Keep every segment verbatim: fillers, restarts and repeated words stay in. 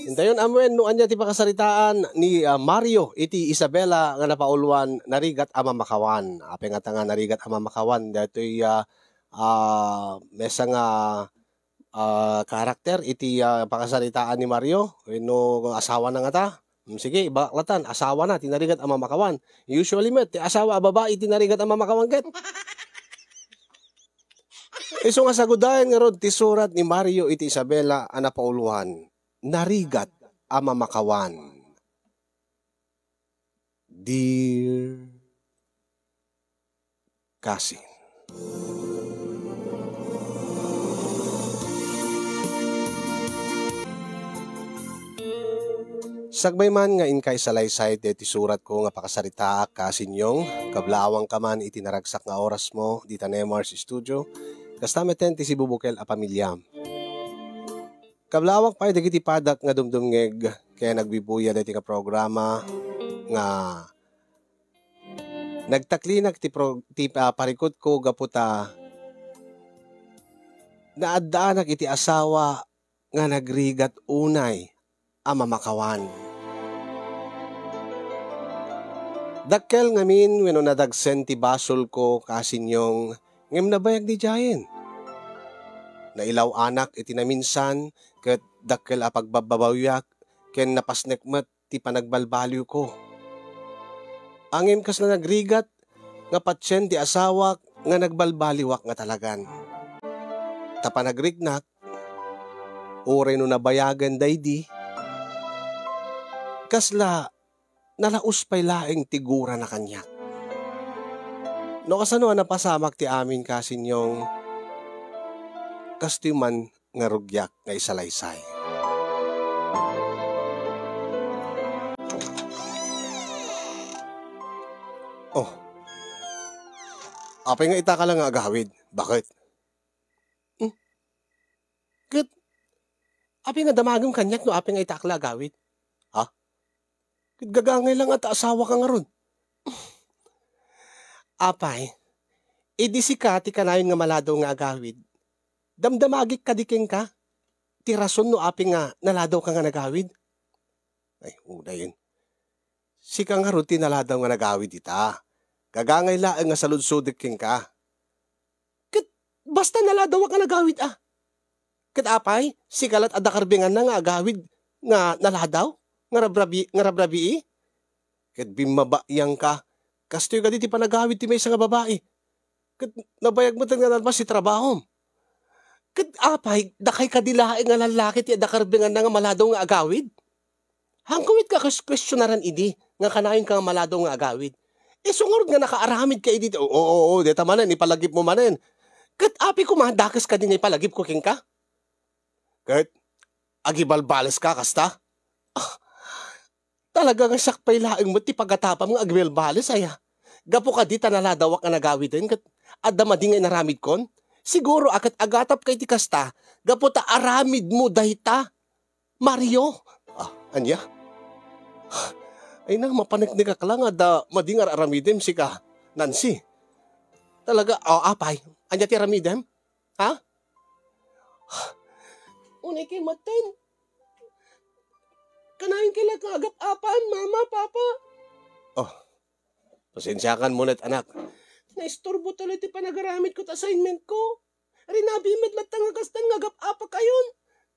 Intayon amuen no ania ti pakasaritaan ni, ah, Mario iti Isabela nga napauluan, Narigat a Mamakawan. Apay ngata nga Narigat a Mamakawan? Daytoy, ah, ah, maysa nga, ah, karakter iti, ah, pakasaritaan ni Mario wenno asawana ngata? Hmm, sige, ibaklatan, asawana ti Narigat a Mamakawan. Usually met, ti asawa a babai ti Narigat a Mamakawan ket. Isu nga sagudayen ngarud ti surat ni Mario iti Isabela a napauluan, Narigat a Mamakawan. Dear Cousin. Sakbay man nga inka isalaysay daytoy suratko nga pakasaritaak, Cousin Yong, kablaawangka man iti naragsak nga orasmo dita Nemar's Studio, kasta metten ti sibubukel a pamiliam. Kablaawak pay dagiti padak nga dumdumngeg ken agbuybuya daytoy nga programa nga nagtaklinak ti pro-, ti, ah, parikutko gapu ta naaddaanak iti asawa nga nagrigat unay a mamakawan. Dakkel ngamin wenno nadagsen ti basolko, Cousin Yong, ngem nabayag daydiayen. Nailaw-anak iti naminsan ket dakkel a pagbabbabawiak ken napasnek met ti panagbalbaliwko. Ngem kasla nagrigat nga patien ti asawak nga nagbalbaliwak nga talagan. Ta panagriknak, uray no nabayagen daydi, kasla nalaus pay laeng ti gurana kaniak. No kasano a napasamak ti amin, Cousin Yong, kastoy man nga rugiak nga isalaysay. Oh. Apay nga itaka la nga agawid? Bakit? Hmm? Ket apay nga damagem kaniak no apay nga itaak la agawid? Ha? Ket gagangay la nga ta asawaka ngarud. Apay, idi sika ti kanayon nga maladaw nga agawid, damdamagek kadi kenka ti rason no apay nga naladawka nga nagawid? Ay, unayen. Sika ngarud ti naladaw nga nagawid ita. Gagangay laeng nga saludsodek kenka. Ket basta naladawak nga nagawid a. Ket apay, sika lat adda karbenganna nga agawid nga naladaw, nga rabrabi-, nga rabrabii? Ket bimmabaiangka. Kastoy kadi ti panagawid ti maysa nga babai. Ket nabayag met nga nalpas ti trabahom. Ket apay, dakay kadi laeng nga lallaki ti adda karbenganna nga maladaw nga agawid? Haanko met nga kues-, kuestionaren idi nga kanayonka nga maladaw nga agawid. Isu ngarud nga nakaaramidka idi, oo, oo, oo, dayta manen, ipalagipmo manen. Ket apay koma, dakes kadi nga ipalagipko kenka? Ket agibalbaleska kasta? Ah, talaga nga siak pay laeng met ti pagatapam nga agibalbales aya. Gapu kadi ta naladawak nga nagawiden ket adda madi nga inaramidkon? Siguro a ket agatapka iti kasta gapu ta aramidmo dayta. Mario? Ah, ania? Ay na, mapaneknekak la nga adda madi nga ar-aramidem, sika, Nancy. Talaga, oh, apay, ania ti aramidem? Ha? Unay kay maten. Kanayon kay la nga agap-apan, Mama, Papa. Oh, pasensiakan mo net, anak. Naisturbo tuloy ti panagaramidko ti assignment ko. Rinabii met latta nga kasta nga agap-apakayon.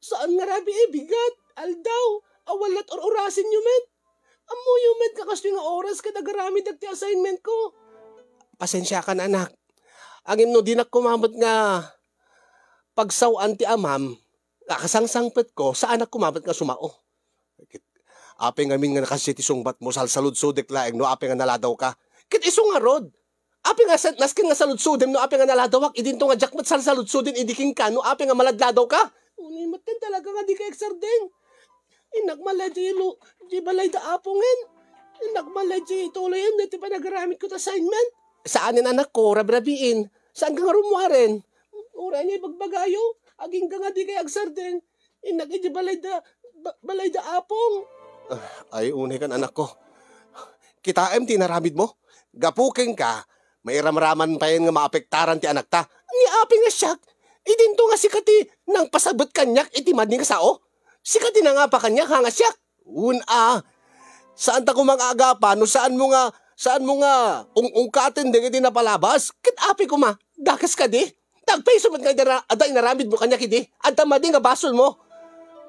Saan nga rabii, bigat, aldaw, awan lat ur-urasenyo met. Ammoyo met nga kastoy nga oras ket agaramidek ti assignment ko. Pasensiakan, anak. Ngem no dinak koma met nga pagsaw-an ti amam, nga kasangsangpetko, saanak koma met nga sumao. Ket apay ngamin nga nakasdiay ti sungbatmo, salsaludsodek laeng no apay nga naladawka. Ket isu ngarud, apay nga sa-, nasken nga saludsodem no apay nga naladawak, idinto nga diak met salsaludsoden idi kenka no apay nga maladladawka. Unay metten talaga nga dika agsardeng. Innak man la diay lo-, diay balay da Apo ngen. Innak man la diay tuloyen daytoy panagaramidko ti assignment. Saanen, anakko, rabrabiin. Saanka nga rummuaren? Uray ania ibagbagayo, agingga nga dika agsardeng. Innak idiay balay da, ba-, balay da Apong. Ah, ay, unay kan, anakko. Kitaem ti inaramidmo? Gapu kenka, mairamraman payen nga maapektaran ti anakta. Ni apay nga siak, idinto nga sika ti nangpasabet kaniak iti madi nga sao? Sika ti nangapa kaniak, ha, nga siak? Wen a, saan ta koma nga agapa no saan mo nga, saan mo nga ung-ungkaten dagiti napalabas? Ket apay koma, dakes kadi? Tagpayso met nga adda, adda inaramid mo kaniak idi? Adda madi nga basol mo?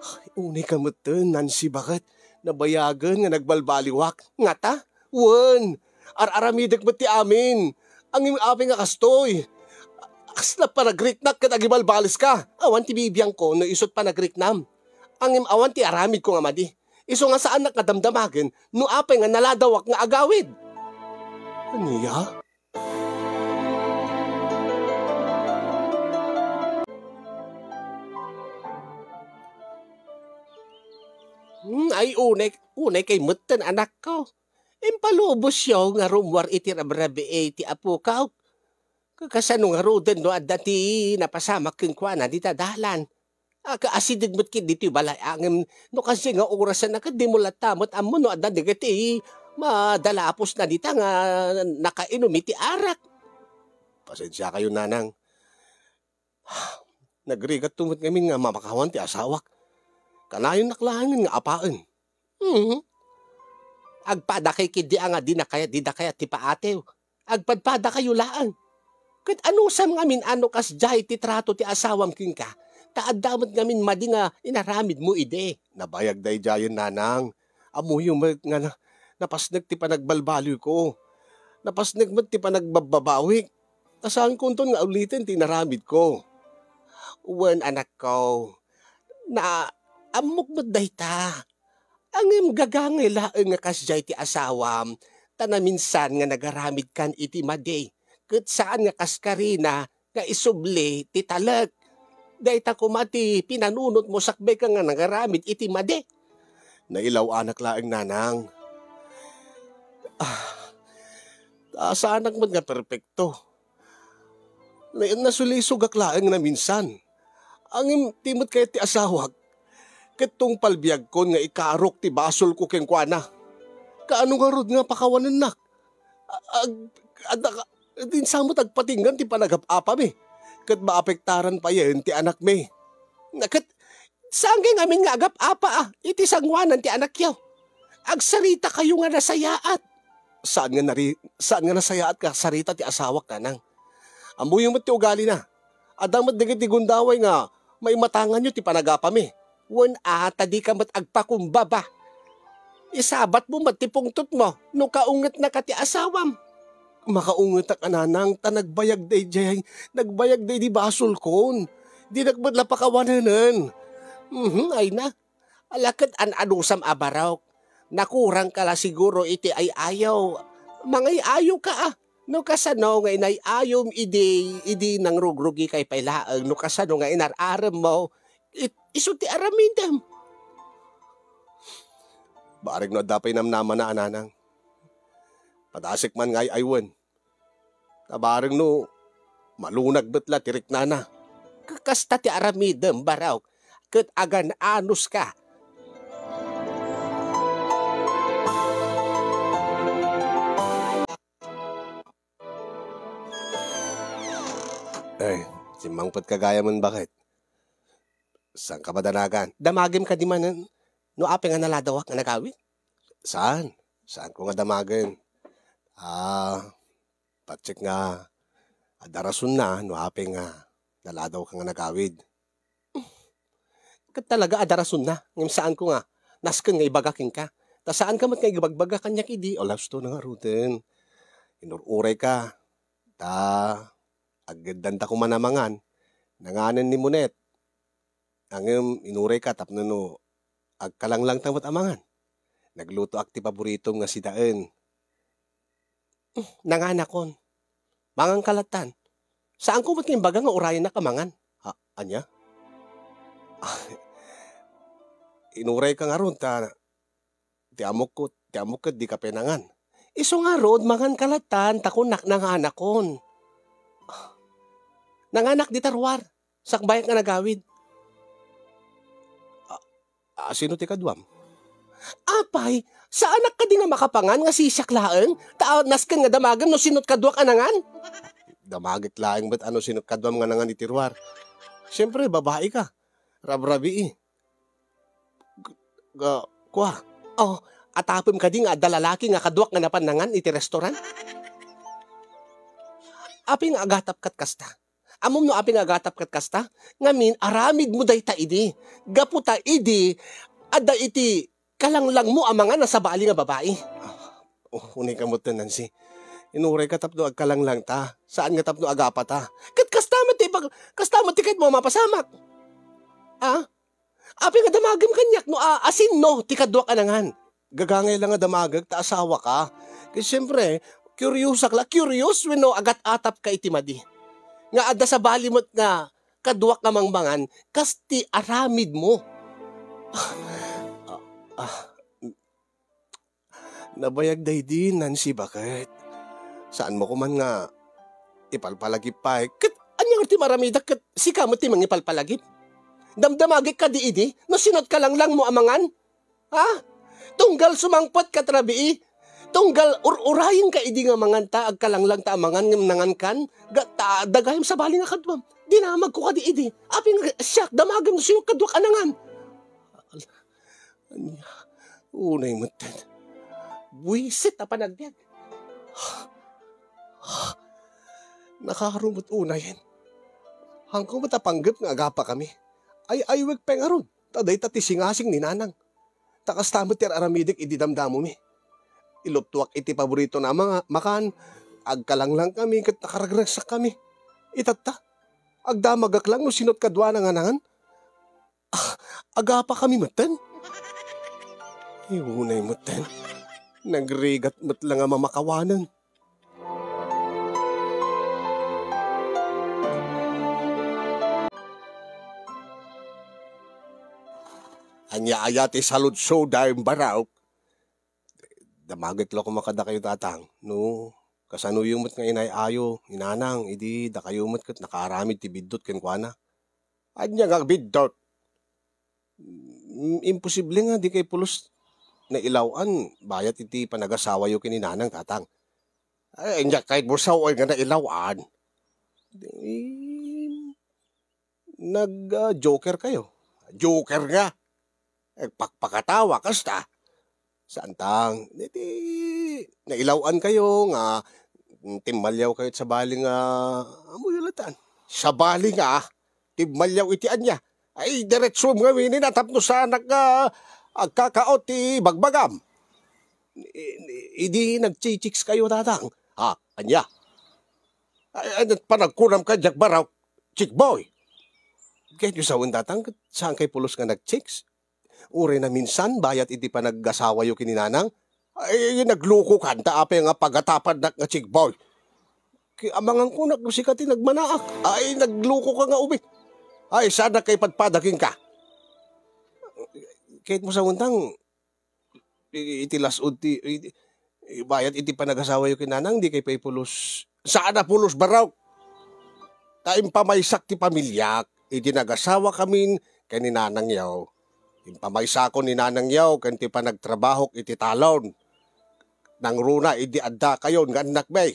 Ay, unay ka metten, Nancy, baket? Nabayagen nga nagbalbaliwak. Ngata? Wen, ar-aramidek met ti amin. Ngem apay nga kastoy? Kasla panagriknak ket agibalbaliska. Awan ti bibiangko no isut' panagriknam. Ngem awan ti aramidko nga madi. Isu nga saannak nga damdamagen no apay nga naladawak nga agawid. Ania? Hmm, ay, unay, unay kay metten, anakko. Impalubosyo nga rummuar iti rabrabii ti apokak. Kasano ngaruden no adda ti napasamak kenkuana dita dalan? Aka-, asideg met ket ditoy balay, ngem no kasdiay nga orasen a ket dimo latta met ammo no adda dagiti madalaposna dita nga nakainum iti arak. Pasensiakayo, nanang. Nagrigatto met ngamin nga mapakawan ti asawak. Kanayonnak laengen nga apaen. Mhm. Agpadakay ketdi a nga dina kayat, dida kayat ti paatew. Agpadpadakayo laeng. Ket anusam ngamin a no kasdiay ti trato ti asawam kenka, ta adda met ngamin madi nga inaramidmo idi. Nabayag daydiayen, nanang. Ammoyo met nga na-, napasnek ti panagbalbaliwko. Napasnek met ti panagbabbabawik. Ta saankonton nga uliten ti inaramidko. Wen, anakko, na-, ammok met dayta. Ngem gagangay laeng nga kasdiay ti asawam, ta naminsan nga nagaramidkan iti madi, ket saan nga kas karina nga isubli ti talek. Dayta koma ti pinanunotmo sakbay ka nga nangaramid iti madi. Nailaw-anak laeng, nanang. Ah, ta saanak met nga perpekto. Na-, nasulisogak laeng naminsan. Ngem ti met kayat ti asawak, ket tungpal biagkon nga ikarok ti basolko kenkuana. Kaano ngarud nga pakawanennak? A-, ag-, adda ka, dinsa met agpatinggan ti panagap-apami, ket maapektaran payen ti anakmi. Na, ket saan kay ngamin nga agap-apa, a, iti sangoanan ti anakyo? Agsaritakayo nga nasayaat. Saan nga nari-, saan nga nasayaat nga agsarita ti asawak, nanang. Ammoyo met ti ugalina. Adda met dagiti gundaway nga maimatanganyo ti panagapami. Wen a, ta dika met agpakumbaba. Isabatmo met ti pungtotmo no kaungetnaka ti asawam. Makaungetak a, nanang, ta nagbayag daydiay, nagbayag daydi basolkon. Dinak met la pakawanenen. Mhm, ay na. Ala ket an-anusam a barok. Nakurangka la siguro iti ay-ayo. Mangay-ayoka, a. No kasano nga inay-ayom idi, idi nangrugrugikay pay laeng, no kasano nga inar-aremmo, it-, isu ti aramidem. Barek no adda pay namnamana a, nanang. Padasek man nga ay-aywen. Ta barek no malunag met la ti riknana. Ka-, kasta ti aramidem, barok, ket agan-anuska. Ay, simmangpetka gayam, baket. Saanka madanagan? Damagem kadi manen no apay nga naladawak nga nagawid? Saan? Saanko nga damagen. Ah, patsek nga adda rasonna no apay nga naladawka nga nagawid. Ket talaga adda rasonna, ngem saanko nga nasken nga ibaga kenka. Ta saanka met nga ibagbaga kaniak idi, alas to na ngaruden. Inur-urayka, ta aggeddanta koma a mangan. Nanganen ni Monet. Ngem inurayka tapno no agkalanglangta met a mangan. Naglutoak ti paboritom nga sidaen. Nanganakon. Manganka lattan. Saanko met nga imbaga nga urayennak a mangan. A-, ania? Inurayka ngarud ta ti ammok, ti ammok ket dika pay nangan. Isu ngarud, manganka lattan, ta kunak nanganakon. Nanganak dita ruar, sakbayak nga nagawid. A, a, sino ti kaduam? Apay, saanak kadi nga makapangan nga sisiak laeng, ta nasken nga damagem no sino't kaduak a nangan? Damagek laeng met a no sino't kaduam nga nangan iti ruar. Siempre, babaika. Rabrabii. Ga, kua. Oh, atapem kadi nga adda lalaki nga kaduak nga napan nangan iti restaurant? Apay nga agatap ket kasta? Ammom no apay nga agatap ket kasta? Ngamin, aramidmo dayta idi. Gapu ta idi, adda iti kalanglangmo a mangan a sabali nga babai. Ah, oh, unay ka met, Nancy. Inuray ka tapno agkalanglangta, saan nga tapno agapata. Ket kasta met ti pag-, kasta met ti kayatmo a mapasamak. Ah? Apay nga damagem kaniak no a-, asinno ti kaduak a nangan? Gagangay la nga damagek ta asawaka. Ket siempre, kuriosak la, curious wenno agat-atapka iti madi. Nga adda sabali met nga kaduak nga mangmangan kas ti aramidmo. Ah, ah, nabayag daydi, Nancy, baket. Saanmo koman nga ipalpalagip pay. Ket ania ngarud ti maramidek ket sika met ti mangipalpalagip? Damdamagek kadi idi no sino't kalanglangmo a mangan? Ha? Tunggal sumangpet ka ket rabii, tunggal ur-urayenka idi nga manganta, agkalanglangta a mangan ngem nangankan, ga-, ta-, dagayem sabali nga kaduam. Dinamagko kadi idi. Apay nga siak, damagem no sino kaduak a nangan. Ania? Unay metten. Buisit a panagbiag. Nakaaro met unayen. Haanko met a panggep nga agapakami. Ay-aywek pay ngarud, ta dayta ti singasing ni Nanang. Ta kasta met ti ar-aramidek idi damdamomi. Iluttuak iti paboritona a manga-, makan, agkalanglangkami ket nakaragsakkami. Itatta, agdamagak lang no sino't kaduana nga nangan. Ah, agapakami metten? Ay, unay metten. Nagrigat met la nga mamakawanen. Ania aya ti saludsodem, Barok? Damagek la koma kadakayo, Tatang. No, kasanoyo met nga inay-ayo ni Nanang, idi dakayo met ket nakaaramid ti biddut kenkuana. Ania nga biddut? Mm, imposible nga dikay pulos nailaw-an bayat iti panagasawayo ken ni Nanang, Tatang. Ay, ania kayatmo sawen nga nailaw-an? Di, nag, ah, joker kayo. Joker nga. Agpakpakatawa, kasta. Saan, Tang? Iti nailaw-an kayo nga, mm, timmaliaw kayo sabali nga, amoyo latan. Sabali nga, timmaliaw iti ania? Ay, diretsom ngamin a tapno saanak nga agkakaot ti bagbagam. I-, i-, idi nagchichicks kayo, Tatang. Ha? Ania? Ay, ay, panagkunam kadiak, Barok, chick boy. Kayatyo sawen, Tatang, ket saan kay pulos nga nagchicks? Uray naminsan, bayat iti panagasawayo ken ni Nanang, ay, naglukokan, ta apay nga pagatapannak nga chick boy? Ki-, amangan ko, nak, no sika ti nagmanaak. Ay, nagluko ka nga ubing. Ay, saan nga ipadpada kenka? Kayatmo sawen, Tang, i-, iti las-ud ti, i-, i-, bayat iti panagasawayo ken Nanang, dikay pay pulos. Saan a pulos, Barok? Ta impamaysak ti pamiliak, idi nagasawakamin ken ni Nanangyo. Impamaysakon ni Nanangyo ken ti panagtrabahok iti talon. Nangruna idi addakayon nga annakmi.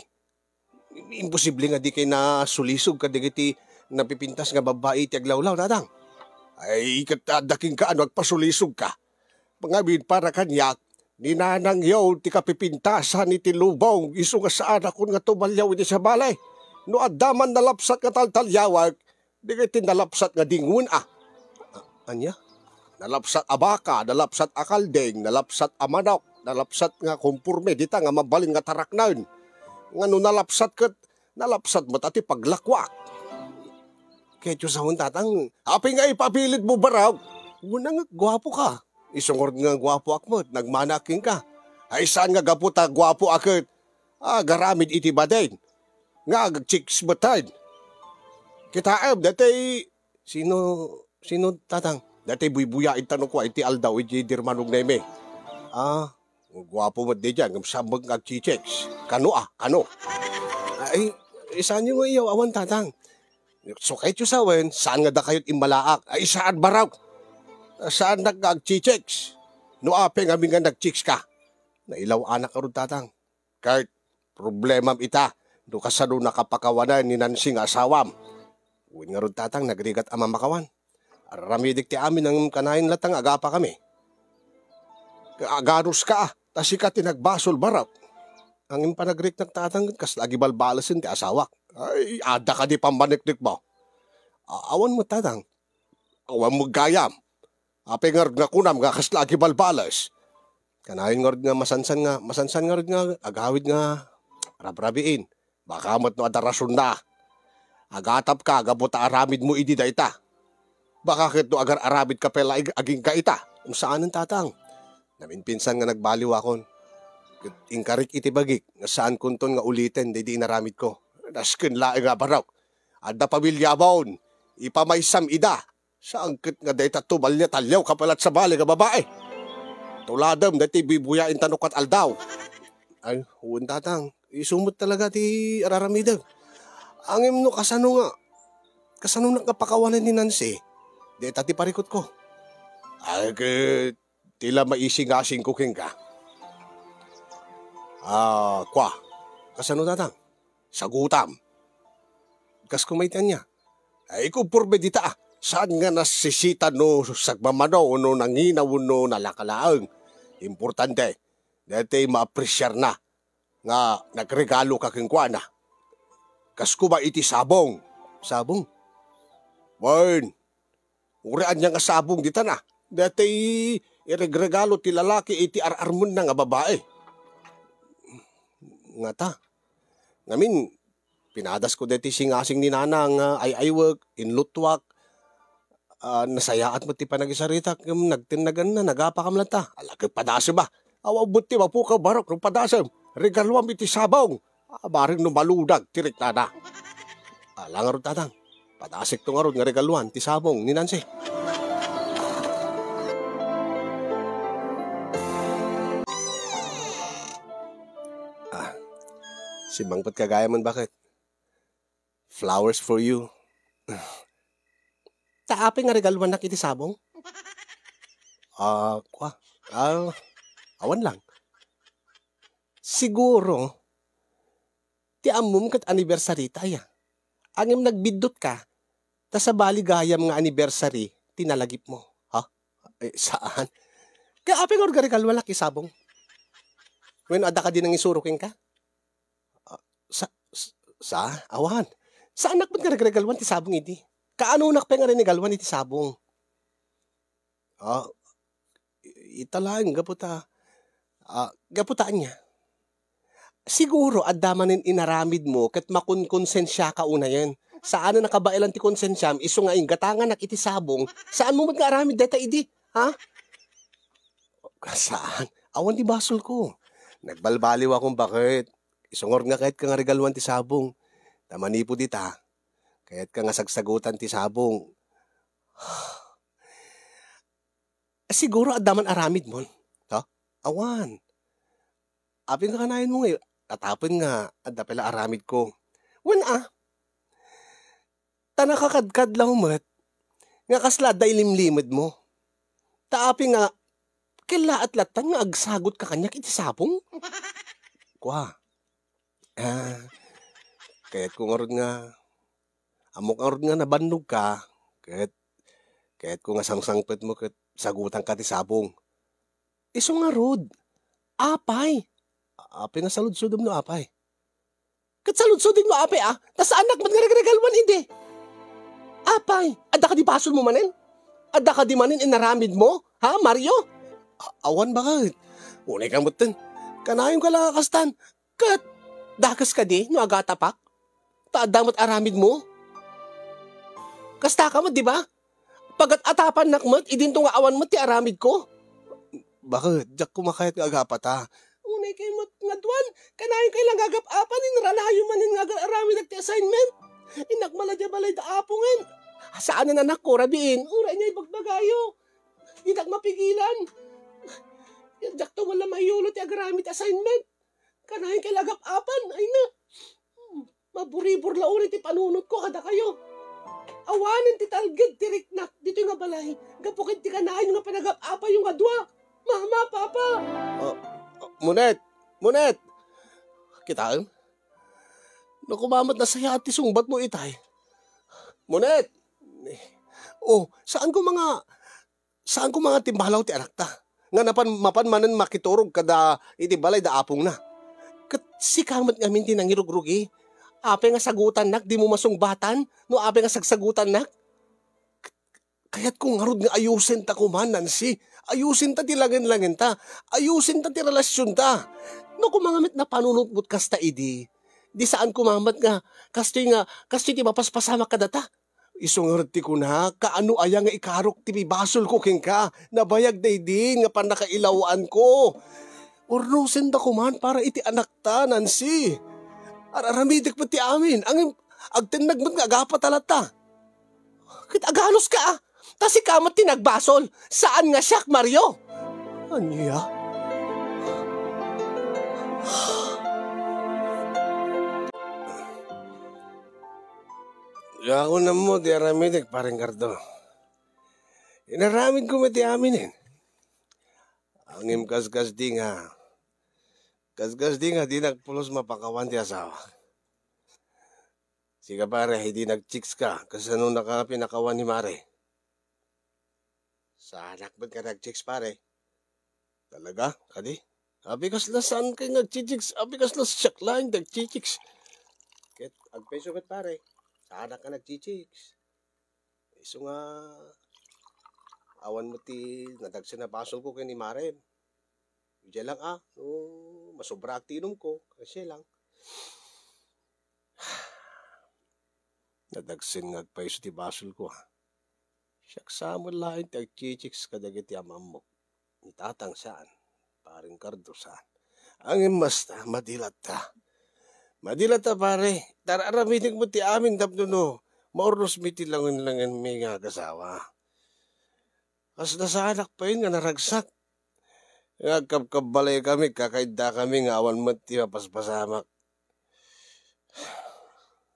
Imposible nga dikay nasulisog kadagiti napipintas nga babbai iti aglawlaw, Tatang. Ay, ket adda kenka no agpasulisogka. Ngamin para kaniak, ni Nanangyo ti kapipintasan iti lubong, isu nga saanakon nga tumaliaw iti sabali. No adda man nalapsat nga taltaliawek, dagiti nalapsat nga dingoen a. Ania? Nalapsat a baka, nalapsat a kalding, nalapsat a manok, nalapsat nga komporme dita nga mabalin nga taraknen. Nga no nalapsat ket, nalapsat met a ti paglakuak. Kayatyo sawen, Tatang, apay nga ipabilidmo, Barok? Una nga, guapo ka. Isu ngarud nga guapoak met, nagmanaak kenka. Ay, saan nga gapu ta guapoak ket agaramid iti badin nga agchicks metten. Kitaem, datoy, sino, sino, Tatang? Datoy buybuyaid ta no kua iti aldaw iti dirmanog na imi. Ah, guapo met diay, ngem saan met nga agchichicks? Kano a, kano? Ay, saanyo nga iyaw-awan, Tatang. So, kayatyo sawen, saan nga dakayo't immalaak? Ay, saan, Barok? Saannak nga agchichicks. No apay ngamin nga nagchicks ka? Nailaw-anak ngarud, Tatang. Ket problemam ita no kasano nakapakawanen ni Nancy nga asawam. Wen ngarud, Tatang, nagrigat a mamakawan. Ar-aramidek ti amin ngem kanayon latta nga agapakami. Aganuska, ta sika ti nagbasol, Barok. Ngem panagriknak, tatang, ket kasla agibalbalesen ti asawak. Ay, adda kadi pammaneknekmo? A-, awan met, tatang. Awan met gayam. Apay ngarud nga kunam nga kasla agibalbales? Kanayon ngarud nga masansan nga, masansan ngarud nga agawid nga rabrabiin. Baka met no adda rasonna. Agatapka gapu ta aramidmo idi dayta. Baka ket no agar-aramidka pay laeng agingga ita. Saanen, tatang. Naminpinsan nga nagbaliwakon. Ket inkarik iti bagik nga saankonton nga uliten daydi inaramidko. Nasken laeng a, Barok. Adda pamiliamon. Ipamaysam ida. Saan ket nga dayta tumalia-taliawka pay latta sa bali nga babai? Tuladem daytoy buy-buyaentanak ket aldaw. Ay, wen, tatang. Isu met talaga ti ar-aramidek. Ngem no kasano nga, kasanonak nga pakawanen ni Nancy? Dayta ti parikutko. Ay, ket ti la maisingasingko kenka. Ah, kua. Kasano, tatang? Sagutam. Kas koma iti ania? Ay, konporme dita, ah. Saan nga nasisita no sagmamano, no nangina, wenno nalaka laeng? Importante, daytoy maapresiarna nga nagregaloka kenkuana. Kas koma iti sabong. Sabong? Wen, uray ania nga sabong ditan, ah. Daytoy iregregalo ti lalaki iti ar-armenna nga babai. Ngata. Ngamin, pinadasko daytoy singasing ni nana nga ay-aywek, inluttuak. Ah, nasayaat met ti panagisaritak, ngem nagtennaganna, nagapakam latta. Ala ket padasem, ah. Awan met ti mapukaw, Barok, no padasem. Regaluam iti sabong. Ah, bareng no maludag ti riknana. Ala ngarud, tatang. Padasekto ngarud nga regaluan ti sabong ni Nancy. Ah, simmangpetka gayam, baket. Flowers for you. Ta apay nga regaluannak iti sabong? Ah, kua. Ah, awan lang. Siguro, ti ammom ket anniversary ta, aya. Ngem nagbiddutka, ta sabali gayam nga anniversary ti nalagipmo, ha? Eh, saan? Kaya apay nga regaluannak ti sabong? Wen, adda kadi nangisuro kenka? Ah, sa, s-, sa? Awan. Saannak met nga regregaluan ti sabong idi? Kaanonak pay nga regaluan iti sabong? Ah, i-, ita laeng gapu ta, ah, gapu ta ania? Siguro adda manen inaramidmo ket makonkonsensiaka unayen. Saan a nakabaelan ti konsensiam, isu nga inggatanganak iti sabong, saanmo met nga aramid dayta idi, ha? Saan? Awan ti basolko. Nagbalbaliwakon, baket. Isu ngarud nga kayatka nga regaluan ti sabong. Ta manipud ita, kayatka nga sagsagutan ti sabong. Siguro adda man aramidmon, ha? Awan. Apay nga kanayon mo nga, atapen nga adda pay la aramidko. Wen a, ta nakakadkadlaw met nga kasla adda ilimlimedmo. Ta apay nga kellaat lattan nga agsagutka kaniak iti sabong? Kua. Ah, kayatko ngarud nga, ammok ngarud nga nabannogka, ket kayatko nga sangsangpetmo ket sagutanka ti sabong. Isu ngarud, apay? Apay nga saludsodem no apay? Ket saludsodek no apay, a? Ta saannak met nga regregaluan idi. Apay, adda kadi basolmo manen? Adda kadi manen inaramidmo? Ha, Mario? A-, awan, baket. Unay ka metten. Kanayonka la nga kastan. Ket dakes kadi no agatapak? Ta adda met aramidmo? Kastaka met, di ba? Pagat-atapannak met, idinto nga awan met ti aramidko. Baket, diak koma kayat nga agapata. Unay kay met ngaduan, kanayonka la nga agap-apan, inranayo manen nga agar-aramidak ti assignment. Innak mala diay balay da Apo ngen. Saanen, anakko, rabiin, uray nia ibagbagayo. Didak mapigilan. Diakto man la maiyulo ti agaramid assignment. Kanayonka la agap-apan, ay na. Hmm, maburibur la uray ti panunotko kadakayo. Awanen ti talged ti riknak ditoy nga balay, gapu ket ti kanayon nga panagap-apayo nga dua. Mama, Papa! Ah, ah, Monet! Monet! Kitaem? No, kumamat, nasayaat ti sungbatmo itay. Monet! Oh, saan ko mga, saan ko mga timbalaw ti anakta? nga napan, mapan manen makiturog kada iti balay da apongna. Ket sika met ngamin ti nangirugrugi. Apay nga sagutannak, dimo masungbatan no apay nga sagsagutannak? Kayatko ngarud nga ayusenta koman, Nancy. Ayusenta ti langen-langenta. Ayusenta ti relasionta. No koma nga met napanunotmo kasta idi, di saan koma met nga kastoy nga, kastoy ti mapaspasamak kadata. Isu ngarud ti kunak, kaano aya nga ikarok ti bibasolko kenka? Nabayag daydin nga pannakailawanko. Urnosenda koman para iti anakta, Nancy. Ar-aramidek met ti amin. Ngem agtennag met nga agapata latta. Ket aganuska, a? Ta sika met ti nagbasol, saan nga siak, Mario. Ania? Diak ammo ti aramidek, Pareng Cardo. Inaramidko met ti aminen. Ngem kaskas di nga, kaskas di nga dinak pulos mapakawan ti asawa. Sika, pare, idi nag-chicks ka, kasano naka pinakawan ni Mare? Saanak met nga nag-chicks, pare. Talaga? Kadi? Apay kasla saan kay nag-chicks? Apay kasla siak laeng nag-chicks? Ket agpayso ket, pare, saanak nga nag-chicks. Isu nga awan met ti nadagsen a basolko ken ni Marem. Idiay lang, a, no masobraak ti inumko, kasdiay lang. Nadagsen nga agpayso ti basolko, a. Siak sa met laeng ti agchichiks kadagiti am-ammok. Ni Tatang saan, Pareng Cardo saan. Ngem basta, madi latta. Madi latta, pare. Ar-aramidek met ti amin tapno no maurnosmi ti langen-langenmi nga agasawa. Kasla saanak pay nga naragsak. Nga agkabkabbalaykami, kakaiddakami nga awan met ti mapaspasamak.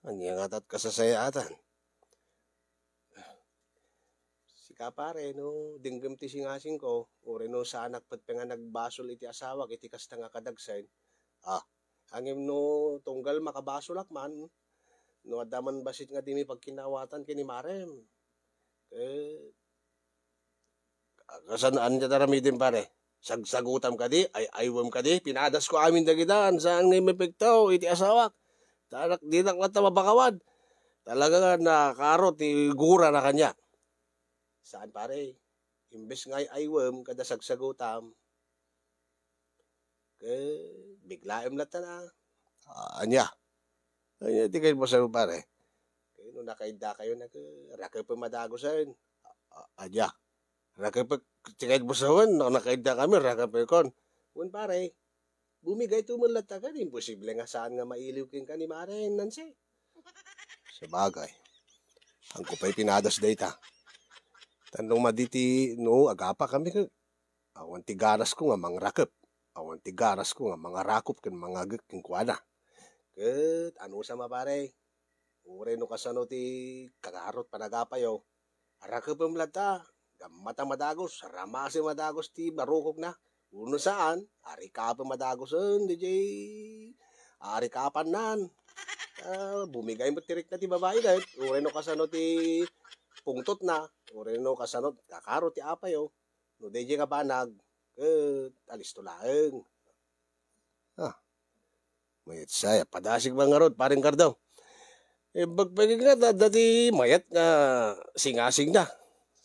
Ania ngata ti kasasayaatan? Sika, pare, no denggem ti singasingko, uray no saanak pay nga nagbasol iti asawak iti kasta nga kadagsen, a, ngem no tunggal makabasolak man, no adda man bassit nga dimi pagkinaawatan ken ni Marem, ket kasano, ania ti aramidem, pare? Sagsagutam kadi? Ay-aywem kadi? Pinadasko amin dagita, saan nga mapekto iti asawak. Ta dinak latta mapakawan. Talaga nga nakaro ti gurana kaniak. Saan, pare. Imbes nga ay-aywem kada sagsagutam, ket biglaem latta na. A, ania? Ania ti kayatmo sawen, pare? Ket no nakaiddakayo, nag-, rakepem a dagusen. A, a, ania? Rakepek ti kayatmo sawen, no nakaiddakami, rakepekon. Wen, pare, bumigayto met latta ket imposible nga saan nga mailiw kenka ni Mare Nancy. Sabagay. Haanko pay pinadas dayta. Ta no madi ti, no agapakami ket awan ti garasko nga mangrakep. Awan ti garasko nga mangarakop ken mangagek kenkuana. Ket anusam a, pare, uray no kasano ti kakarot panagapayo, rakepem latta, gammata madagus, ramasem a dagus ti barukogna. Wenno saan, arikapem a dagusen, diay arikapannan. A, bumigay met ti rikna ti babai ket, uray no kasano ti pungtotna, uray no kasano ti kakarot ti apayo, no diay nga banag, ket alisto laeng. A, mayat sa, padasik man ngarud, Pareng Cardo. Imbag pay nga ta, adda ti mayat nga singasingna.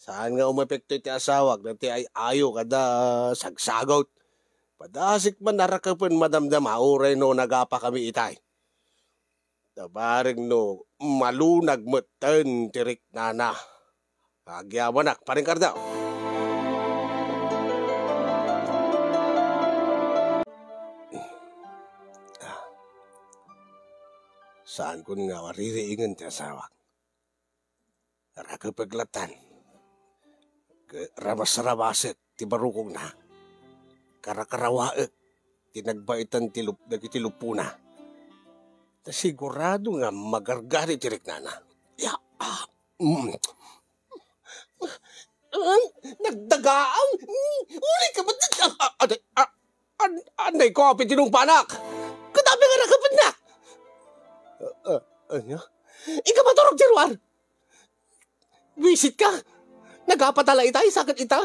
Saan nga umepekto iti asawak, dayta ay-ayo kada sagsagut. Padasik man a rakepen madamdama, uray no nagapakami itay. Ta bareng no malunag metten ti riknana. Agyamanak, Pareng Cardo. Saankon nga aririingen ti asawak. Rakepek lattan. Ket ramasramasek ti barukogna. Karakarawaek ti nagbaitan ti lup-, dagiti lupona. Ta sigurado nga magargari ti riknana. Ya, a, mm. An-, nagdagaang. Mm, uli ka ba? A, a, a, an-, anay ko, apay tinungpanak? Kadapi nga nakapennak. A, a, ania? Ika maturog ti ruar. Buisit ka. Nagapatala ita, isa ket ita.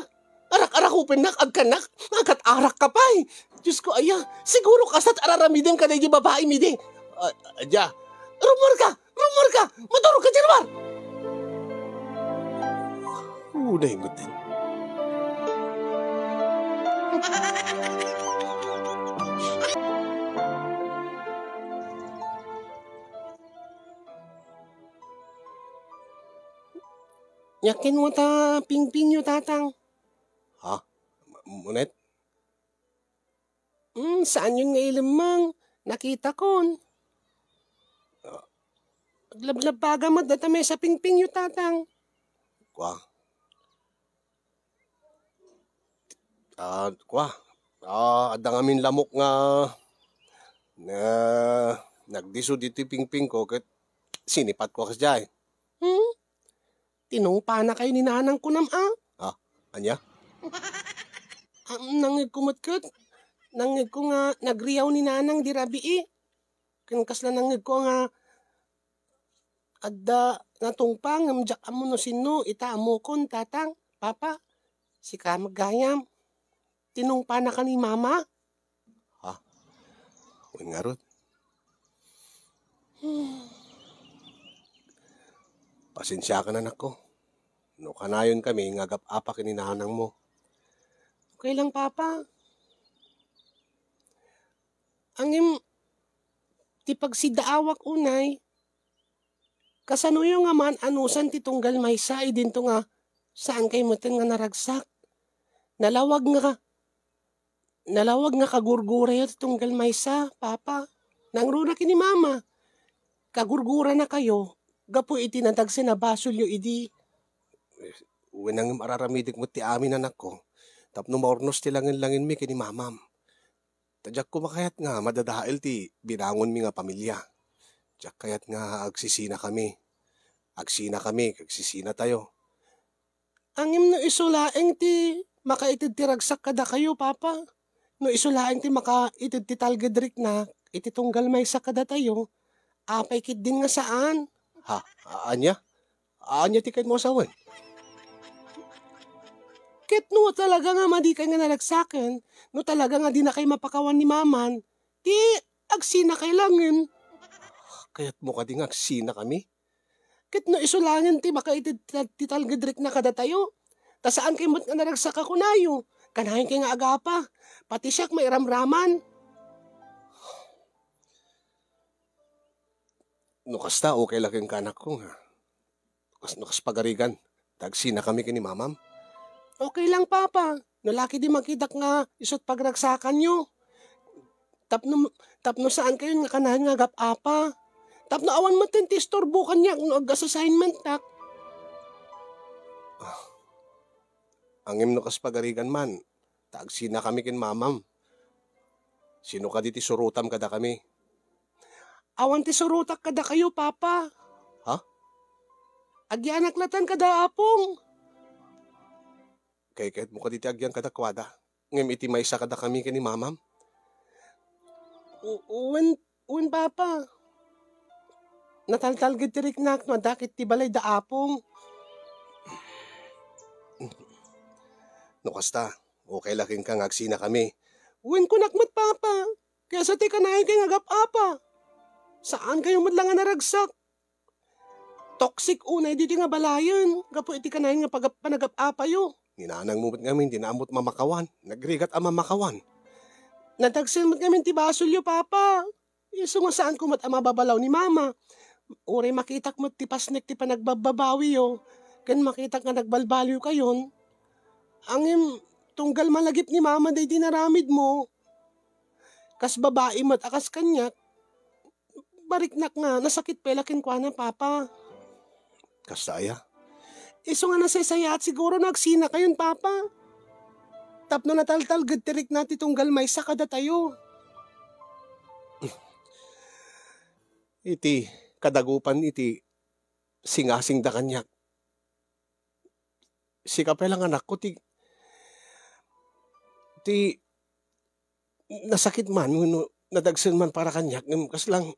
Arak-arakupennak, agkannak, agat-arak ka pay. Diyos ko, aya, siguro kasat araramidem kadaydi babaim idi. Ah, adya, rumor ka, rumor ka, maturog ka dyan, rumor! Unay mo din. Yakin mo ta pingpingyo, tatang. Ha? Munet? Hmm, saan yun nga ilemmeng? Nakitakon. Ah. Aglablabaga met data may sa pingpingyo, tatang. Kwa. Ah, kwa. Ah, adda ngamin lamok nga, nga nagdiso ditoy pingping ko ket sinipat ko kasdiay. Hmm? Tinungpana kayo ni nanang kunam, a? Ah, anya? Ah, nangngegko met ket, nangngegko nga nagriaw ni nanang di rabii. Ken kasla nangngegko nga adda natungpa ngem diak ammo no sinno, ita ammokon, tatang, papa, sika met gayam. Tinungpana ka ni mama? Ha? Wen ngarud. Pasensiakan, anakko. No kanayon kami nga agap-apa ken ni nanangmo. Okay lang, papa. Angem, ti pagsidaawak unay, kasanoyo nga maan-anusan ti tunggal maysa idinto nga saan kayo metten nga naragsak? Nalawag nga, nalawag nga kagurgurayo ti tunggal maysa, papa. Nangruna ken ni mama. Kagurgurana kayo gapu iti nadagsen a basolyo idi. Wen, ngem araramidek met ti amin, anakko, tapno maurnos ti langen-langenmi ken ni mamam. Ta diak koma kayat nga madadael ti binangonmi nga pamilia. Diak kayat nga agsisinakami. Agsinakami, agsisinatayo. Angem no isu laeng ti makaited ti ragsak kadakayo, papa. No isu laeng ti makaited ti talged rikna iti tunggal maysa kadatayo, apay ketdin nga saan? Ha? A-, ania? Ania ti kayatmo a sawen? Ket no talaga nga madikay nga naragsaken, no talaga nga dinakay mapakawan ni maman, ti agsinakay langen. Kayatmo kadi nga agsinakami? Ket no isu langen ti makaited ti, ti talged rikna kadatayo, ta saan kay met nga naragsak a kunayo, kanayon kay nga agapa, pati siak mairamraman. No kasta, okay la kenka, anakko, nga. Kas-, no kas pagarigan, ta agsinakami ken ni mamam. Okay lang, papa. No la ketdi makitak nga isu't pagragsakanyo. Tapno, tapno saan kayon nga kanayon nga agap-apa. Tapno awan metten ti isturbo kaniak no ag-assignmentak. Ah. Angem no kas pagarigan man, ta agsinakami ken mamam. Sino kadi ti surotam kadakami? Awan ti surotak kadakayo, papa. Ha? Agyanak latan kada apong. Kaykayatmo kadi ti agyan kadakuada, ngem iti maysa kadakami ken ni mamam? U-, wen, wen, papa. Nataltalged ti riknak no adda ket ti balay da apong. No kasta, okay la kenka nga agsinakami. Wen, kunak met, papa. Kaysa ti kanayon kay nga agap-apa. Saan kayo met la nga naragsak. Toxic unay ditoy nga balayen, gapu iti kanayon nga pagap-, panagap-apayo. Ni nanangmo met ngamin, dina ammot mamakawan. Nagrigat a mamakawan. Nadagsen met ngamin ti basolyo, papa. Isu nga saanko met a mababalaw ni mama. Uray makitak met ti pasnek ti panagbabbabawiyo, ken makitak nga nagbalbaliwkayon. Angem, tunggal malagip ni mama daydi naramidmo. Kas babai met a kas kaniak, bariknak nga nasakit pay la kenkuana, papa. Kasta aya? Isu nga nasaysayaat siguro no agsinakayon, papa. Tapno nataltalged ti rikna ti tunggal maysa kadatayo. Iti kadagupan iti singasingda kaniak. Sika pay lang, anakko, ti, ti nasakit man wenno nadagsen man para kaniak, ngem kaslang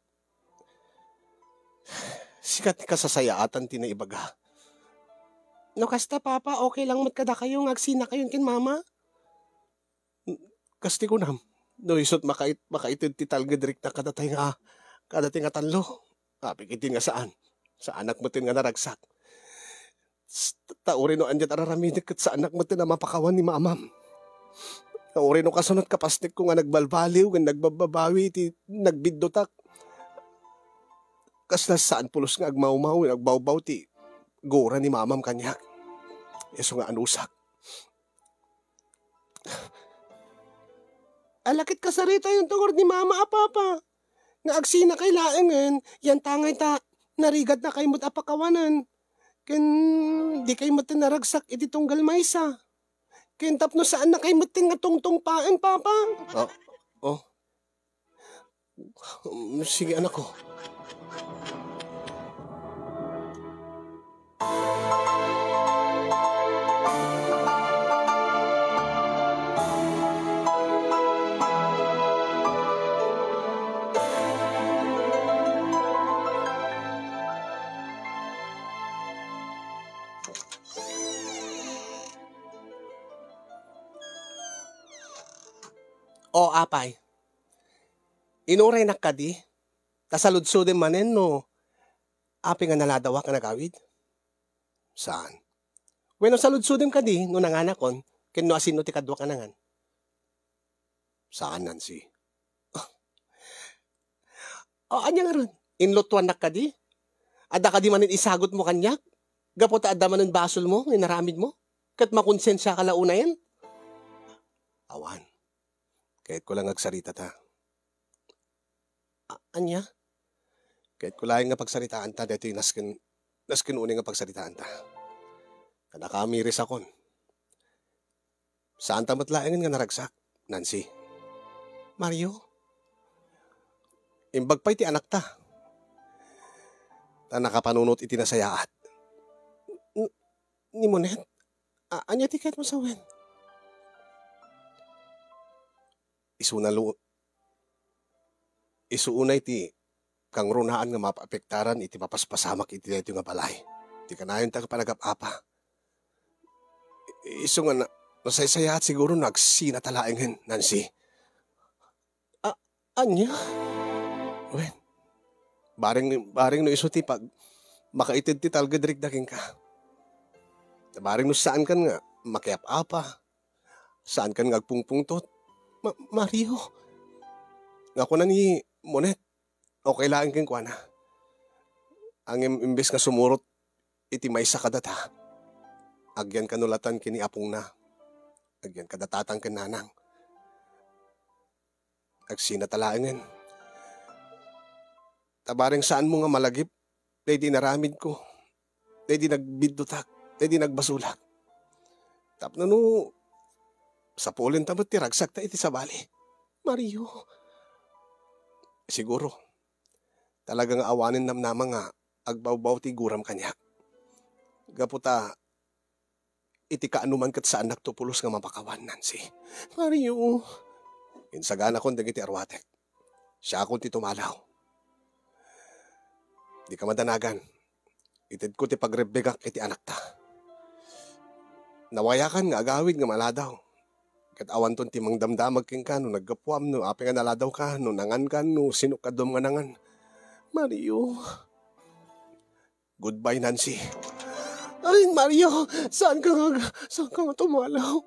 sika ti kasasayaatan ti naibaga. No kasta, Papa, okay lang met kadakayo nga agsinakayon ken Mama? Kas ti kunam, no isut' makait-, makaited ti talged rikna kadatay nga, kadatay nga tallo. Apay ketdin nga saan. Saanak metten nga naragsak. S-, ta uray no ania ti ar-aramidek ket saanak metten a mapakawan ni Mamam. Ta uray no kasunot kapasnekko nga nagbalbaliw ken nagbabbabawi ti nagbiddutak. Kasla saan pulos nga agmawmaw wenno agbawbaw ti gura ni Mamam kaniak. Isu nga anusak. Ala ket kasaritayon ti ngarud ni Mama a Papa, nga agsinakay laengen, yantangay ta narigatnakay met a pakawanen, ken dikay metten naragsak iti tunggal maysa. Ken tapno saannakay metten nga tungtungpaen, Papa. Ah, oh. Mm, sige, anakko. O, apay. Inuraynak kadi, ta saludsodem manen no apay nga naladawak nga nagawid? Saan. Wenno saludsodem kadi no nanganakon ken no asino ti kaduak a nangan? Saan, Nancy. O, ania ngarud? Inlutuannak kadi? Adda kadi manen isagutmo kaniak? Gapu ta adda manen basolmo nga inaramidmo? Ket makonsensiaka la unayen? Awan. Kayatko la nga agsaritata. A-, ania? Kayatko laeng nga pagsaritaanta daytoy nasken, nasken unay nga pagsaritaanta. Ta nakamirisakon. Saanta met laengen nga naragsak, Nancy. Mario, imbag pay ti anakta. Ta nakapanunot iti nasayaat. N-, ni Monet? A-, ania ti kayatmo sawen? Isuna lu-, isu unay ti kangrunaan nga mapaapektaran iti mapaspasamak iti daytoy nga balay. Ti kanayonta nga panagap-apa. I-, isu nga na-, nasaysayaat siguro no agsinata laengen, Nancy. A-, ania? Wen, bareng, bareng no isu ti pag-, makaited ti talged rikna kenka. Bareng no saankan nga makiap-apa, saankan nga agpungpungtot. Ma-, Mario, nga kuna ni Monet, okay laeng kenkuana. Ngem imbes nga sumurot iti maysa kadata, agyan kano latan ken ni apongna. Agyan kada tatang ken nanang. Agsinata laengen. Ta bareng saanmo nga malagip daydi inaramidko, daydi nagbiddutak, daydi nagbasolak. Tapno no, sapulenta met ti ragsakta iti sabali. Mario, siguro, talaga nga awanen namnama nga agbawbaw ti guram kaniak. Gapu ta, iti kaanoman ket saannakto pulos nga mapakawan, Nancy. Mario. Insaganakon dagiti aruatek. Siakon ti tumalaw. Dika madanagan. Itedko ti pagrebbengak iti anakta. Nawayakan nga agawid nga maladaw. Ket awanton ti mangdamdamag kenka no naggapuam, no apay nga naladawka, no nanganka, no sino kaduam nga nangan. Mario. Goodbye, Nancy. Ay, Mario, saan ka nga, saan ka nga tumalaw?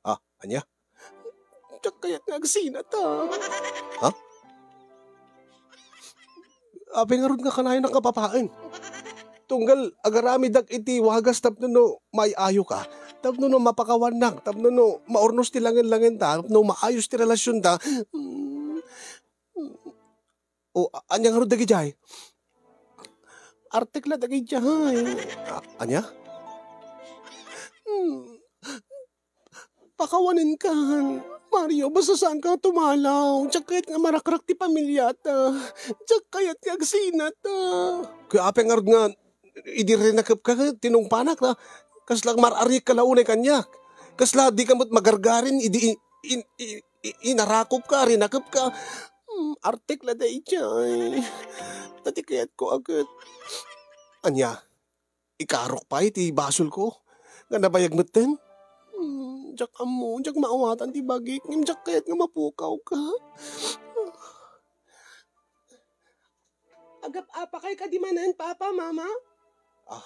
Ah, ania? Diak kayat nga agsinata. Ha? Apay ngarud nga kanayon a kapapaen? Tunggal agaramidak iti wagas tapno no maayo-ayoka, tapno no mapakawannak, tapno no maurnos ti langen-langenta, tapno maayos ti relasionta. Mm. O, a-, ania ngarud dagidiay? Artek la dagidiay. A-, ania? Hmm. Pakawanenkan. Mario, basta saan ka tumalaw. Diak kayat nga marakrak ti pamiliata. Diak kayat nga agsinata. Kuya, apay ngarud nga idi rinakepka, tinungpanak, ta kasla mar-arik ka la unay kaniak. Kasla di ka met magargarin idi in-, in-, i-, i-, inarakopka, rinakepka. Hmm, artek la daydiay. Ta ti kayatko a ket. Ania? ikarok pay ti basolko nga nabayag metten. Hmm, diak ammo, diak maawatan ti bagik, ngem diak kayat nga mapukawka. Agap-apakay kadi manen, Papa, Mama? Ah,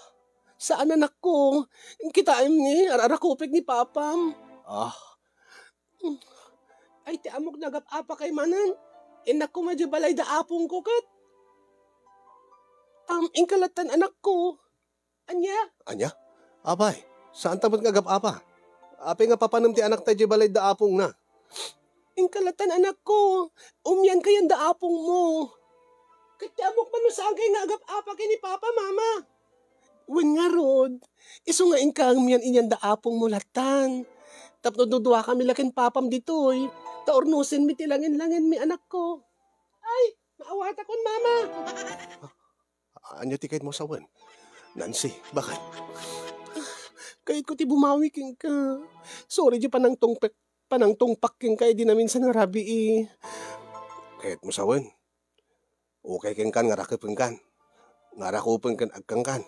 saan, anakko. Kitaem ni, ar-, arakupek ni Papam. Ah. Ay, ti ammok nga agap-apakay manen. Innakko idiay balay da apongko ket. Am, inka lattan, anakko. Ania? Ania? Apay, saanta met nga agap-apa? Apay nga papanem ti anakta idiay balay da apongna? Inka lattan, anakko. Umianka idiay da apongmo. Ket ti ammok man no saankay nga agap-apa ken ni Papa, Mama. Wen ngarud, isu nga inka umian idiay da apongmo lattan. Tapno duduakami la ken Papam ditoy, ta urnosenmi ti langen-langenmi, anakko. Ay, maawatakon, Mama. Ania ti kayatmo a sawen? Nancy, bakit? Kayatko ti bumawi kenka. Sorry, di panangtungpek, panangtungpak kenka idi naminsan nga rabii. Kayatmo sawen? Okay kenkan nga rakupenkan. Nga rakupen ken agkankan.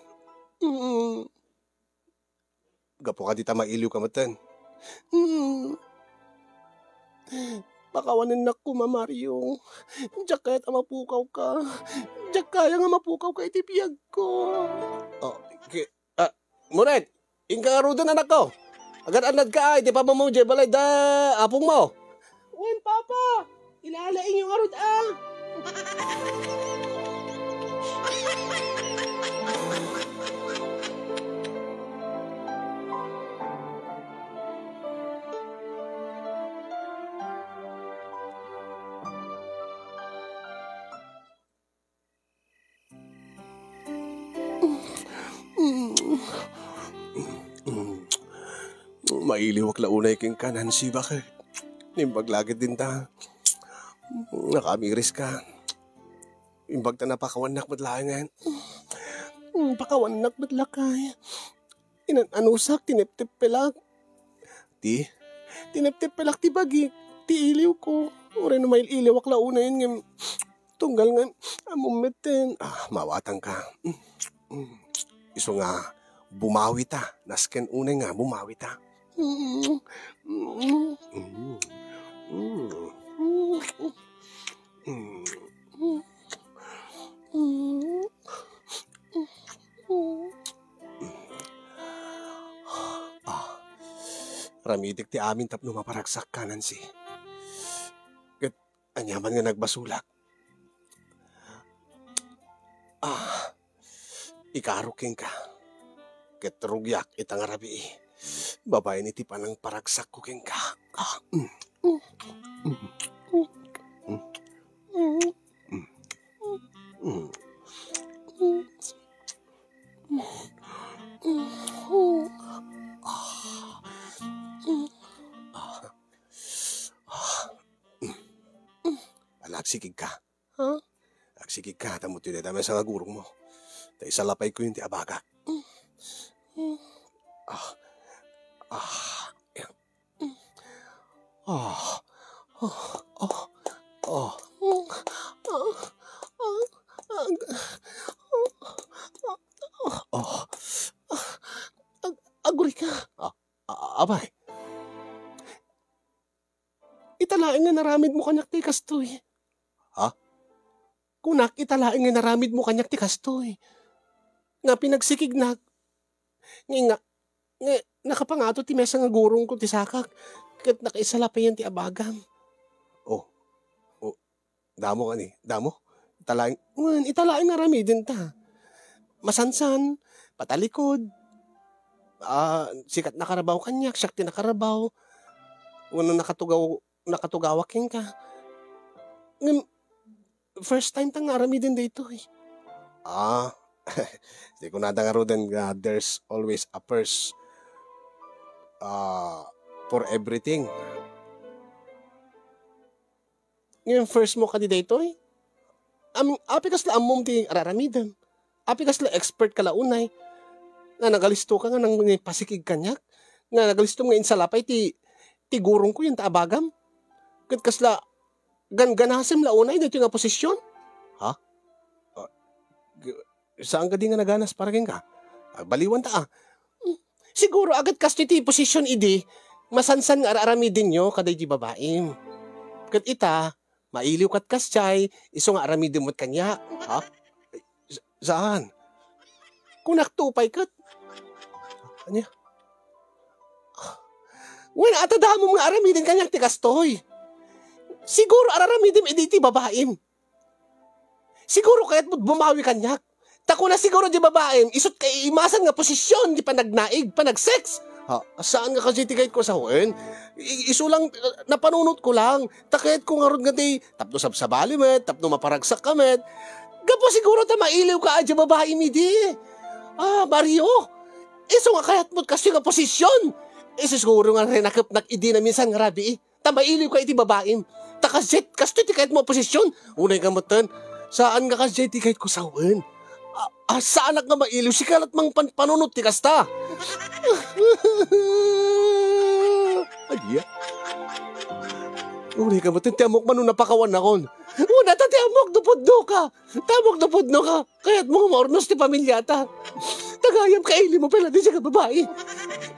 Mm. Gapu kadi ta mailiwka metten. Hmm. Pakawanennak koma, Mario. Diak kayat a mapukawka. Diak kaya nga mapukawka iti biagko. Oh, ki-, ah, Moret, inka ngaruden, anakko. Agad-annadka, ay, ti pamammo, diay balay da apongmo. Wen, Papa. Ilalaingyo ngarud, a. Mailiwak la unay kenka, Nancy, bakit? Naimbag la ketdin ta. Nakaamiriska. Imbag ta napakawannak met laengen. Mm, pakawannak met lakay. Inan-anusak, tinepteppelak. Ti? Tinepteppelak ti bagik, ti iliwko. Uray no mail-iliwak la unayen ngem tunggal nga ammom metten. Ah, maawatanka. Mm, mm. Isu nga bumawita. Nasken unay nga bumawita. Mm, mm, mm, mm. Ah, ramidek ti amin tapno maparagsakka, Nancy. Ket aniaman nga nagbasolak. Ah, ikarok kenka. Ket rugiak ita nga rabii. Babaen iti panangparagsakko kenka. Ah, mm. Ala, agsikigka. Ha? Agsikigka, ta umtoy dayta maysa nga gurongmo. Ta isalapayko iti abagak. Ah. Ah. Ah. Ah. Ah. Ah. Ah. Ag-, agurayka. Ah, a-, apay. Ita laeng nga naramidmo kaniak ti kastoy. Ha? Kunak, ita laeng nga naramidmo kaniak ti kastoy. Nga pinagsikignak. Nga, nga, nga nakapangato ti maysa nga gurongko ti sakak. Ket nakaisalapayan ti abagam. Oh. Oh. Damo, ani? Damo? Ita laeng, wen, ita laeng nga aramidenta. Masansan, patalikod. Ah, sika ti nakarabaw kaniak, siak ti nakarabaw. Wenno nakatugaw-, nakatugawak kenka. Ngem, first time ta nga aramiden daytoy. Ah, di kunada ngaruden nga there's always a first, ah, for everything. Ngem first mo kadi daytoy? Am-, apay kasla ammom ti ar-aramidem? Apay kasla expert ka la unay? Nga nagalisto ka nga nang-, nangpasikig kaniak? Nga nagalistom nga insalapay ti, ti gurongko yan ta abagam? Ket kasla ganganasem la unay daytoy nga posisyon? Ha? Ah, g-, Saan kadi nga naganas para kenka? Baliwanta, ah. Siguro, agat kastoy ti posisyon idi, masansan nga ar-aramidenyo kaday di babaim. Ket ita, mailiw kat kasjay, isu nga aramidem met kaniak. Ha? Sa-, saan? Kunak to pay ket. Ania? Wen, atadamom nga aramiden kaniak ti kastoy. Siguro ar-aramidem idi ti babaim. Siguro kayatmo bumawi kaniak. Ta kuna siguro di babaim, isut kaiimasan nga posisyon di panagnaig, panagsex. Ha, saan nga kasi ti kayat ko sawen? I-, isu lang, uh, napanunot ko lang. Ta kayat ko ngarud nga ti, tapno sabsabali met, tapno maparagsak ka met. Gapu siguro ta mailiw ka a di babaim idi. Ah, Mario, isu nga kayatmo kasi nga posisyon. Isu siguro nga rinakepnak idi na minsan nga rabii. Ta mailiw ka iti babaim. Ta kasdiay, kastoy ti kayatmo a posisyon. Unay ka metten. Saan nga kasdiay ti kayatko sawen? A, a, saanak nga mailiw? Sika lat mangpanpanunot ti kasta. Ania? Unay ka metten, ti ammok man no napakawannakon. Una ta ti ammok no pudno ka. Tamok no pudno ka, kayatmo nga maurnos ti pamilyata. Tagayam kailimo pay la daydiay nga babai.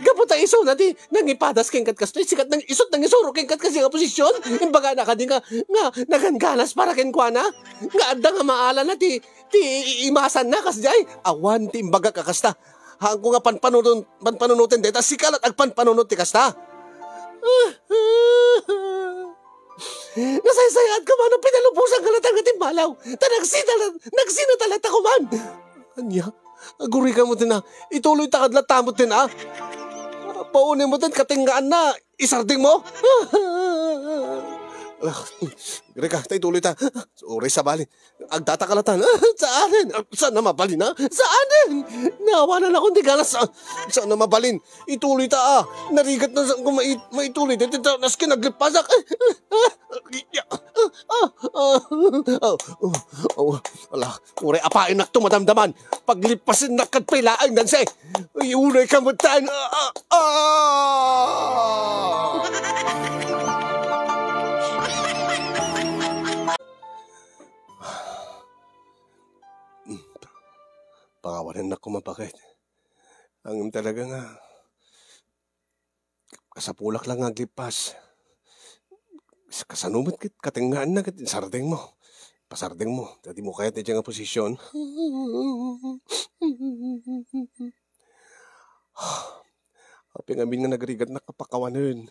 Gapu ta isuna ti nangipadas kenka kastoy, sika nang-, isut nangisuro kenka kasdiay nga posisyon. Imbagana kadi nga, nga nagangganas para kenkuana. Nga adda nga maalana ti, ti iimasanna kasdiay. Awan ti imbagak a kasta. Haanko nga panpanunon-, panpanunoten dayta, sika lat agpanpanunot ti kasta. Nasaysayaat ka man a pinalubosan ka latta nga timmalaw. Ta nagsina la-, nagsinata latta koman. Ania? Aguri ka metten a. Ituloy ta kad latta metten a. Baonem metten katengngaanna. Isardeng mo? Ala, agrika, ta ituloy ta. Uray sabali. Agtatakala ta. Saanen? Saan a mabalin, ha? Saanen? Naawanakon ti galas. Saan a mabalin? Ituloy ta, ah. Narigat na sa-, kung mai-, maituloy. Dito ta, nasken aglippasak. Ala, uray apainnak to madamdaman. Paglippasennak ket pay laeng, Nancy. Ay, unay ka metten. Ah, ah, ah. Pangawanennak koma, baket. Ngem talaga nga, kasapulak lang nga aglippas. Kasano met ket katengngaanna ket isardeng mo. Pasardeng mo. Ta di mo kayat daydiay nga posisyon. Apay ngamin nga nagrigatnak a pakawanen.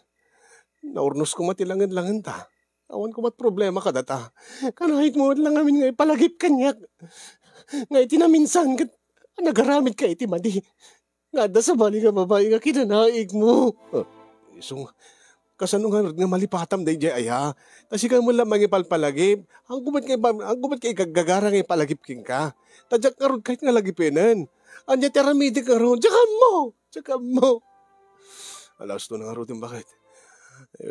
Naurnos koma ti langen-langenta. Awan koma ti problema kadata. Kanayek mo met lang ngamin nga ipalagip kaniak. Nga iti naminsan ket nagaramidka iti madi. Nga adda sabali nga babai nga kinanaig mo. Ah, isu nga, kasano ngarud nga malipatam daydiay aya? Ta sika met la mangipalpalagip. Haanko met nga ipa-, haanko met nga igagagara nga ipalagip kenka. Ta diak ngarud kayat nga lagipenen. Ania ti aramidek ngarud? Diak ammo! Diak ammo! Alas dos na ngarud, baket.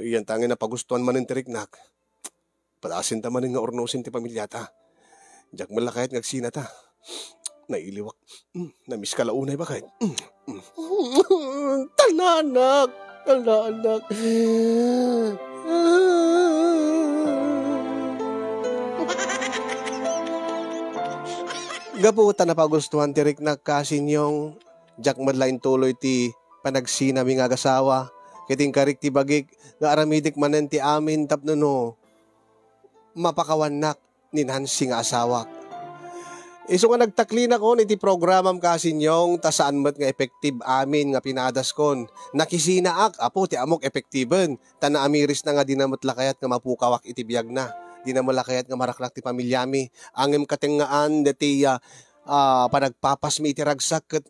Yan tangin a pagustuan manen ti riknak. Padasen ta manen nga urnosen ti pamilyata. Diak met la kayat nga agsinata. Nailiwak. Mm, namiss ka la unay, baket. Mm, mm. Tananak! Tananak! Gapu ta napagustuan ti riknak, Kasinyong, diak met la intuloy ti panagsinami nga agasawa, ket inkarik ti bagik nga aramidek manen ti amin tapno no mapakawannak ni Nancy nga asawak. Isu nga nagtaklinakon iti programam, Kasinyong, ta saan met nga effective amin nga pinadaskon. Nakisinaak, Apo, ti ammok effectiven, ta naamirisna nga dina met la kayat nga mapukawak iti biagna. Dina met la kayat nga maraknak ti pamilyami. Ngem katengngaan daytoy, ah, ah, panagpapasmi iti ragsak ket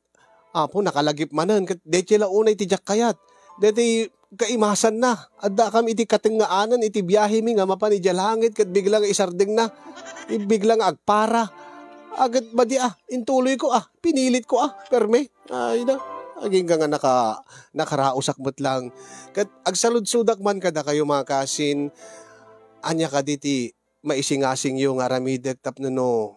Apo, nakalagip manen, ket daytoy la unay ti diak kayat. Daytoy kaimasanna. Addaakami iti katengngaanan iti biahemi nga mapan idiay langit, ket bigla nga isardengna. Bigla nga agpara. A, ket madi, ah, intuloyko, ah, pinilitko, ah, perme. Ay na, agingga nga naka-, nakaraosak met lang. Ket agsaludsodak man kadakayo, mga kasin, ania kadi ti maisingasingyo nga aramidek tapno no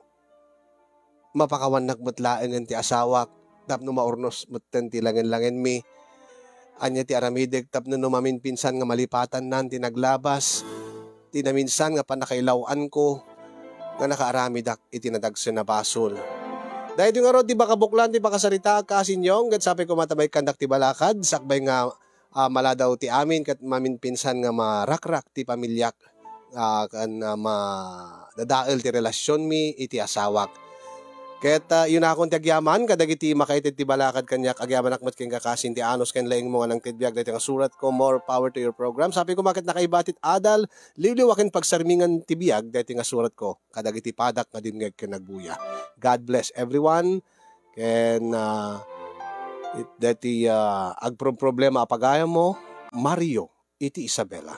mapakawannak met laengen ti asawak tapno maurnos metten ti langen-langenmi? Ania ti aramidek tapno no maminpinsan nga malipatannan ti naglabas ti naminsan nga pannakailaw-anko nga nakaaramidak iti nadagsen a basol? Daytoy ngarud ti makabuklan ti pakasaritaak, Kasin Yong, ket sapay koma ta maikkandak ti balakad, sakbay nga, ah, maladaw ti amin ket maminpinsan nga marakrak ti pamiliak, ah, ken, ah, madadael ti relasionmi iti asawak. Ket, ah, iyunakon ti agyaman kadagiti makaited ti balakad kaniak, agyamanak met ken kakasin ti anus ken laingmo nga nangted biag daytoy nga suratko. More power to your program. Sapay koma ket nakaiba ti adal, liwliwa ken pagsarmingan ti biag daytoy nga suratko kadagiti padak nga dimngeg ken nagbuya. God bless everyone. Ken, ah, it-, daytoy, ah, agproproblema a pagayammo, Mario iti Isabela.